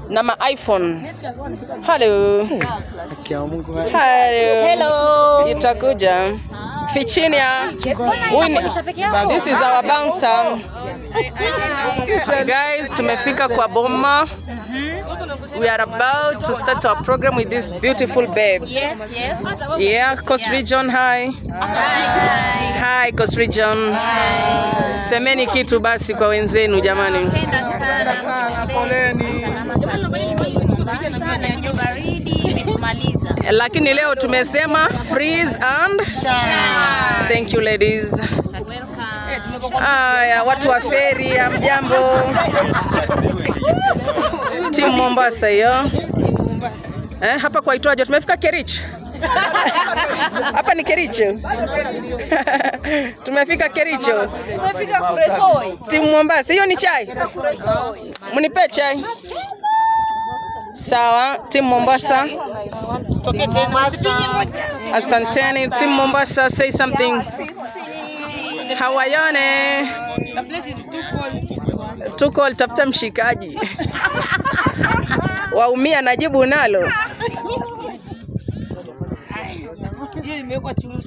Na ma iPhone. Hello. Hello. Hello. Itakuja. Fichinia. This is our bouncer. Guys, tumefika kwa boma. We are about to start our program with these beautiful babes. Yes, yes. Yeah, Coast Region, hi. Hi. Hi, Coast Region. Hi. Semeni kitu basi kwa wenzenu jamani. Napenda sana. Poleni. Sana baridi imetumaliza. Lakini leo tumesema freeze and shine. Thank you ladies. Welcome. Aya, watu wa feri, hamjambo. Team Mombasa hiyo. Eh, hapa kwa itwaje? Tumefika Kericho. Hapa ni Kericho. Tumefika Kericho. Tumefika Kuresoi. Team Mombasa, hiyo ni chai. Mnipe chai. Sawa, Team Mombasa. Asanteni. Team Mombasa, say something. Hawayone. The place is too cold. Too cold, tafuta mshikaji. Waumia najibu nalo. Hiyo imewekwa chumvi.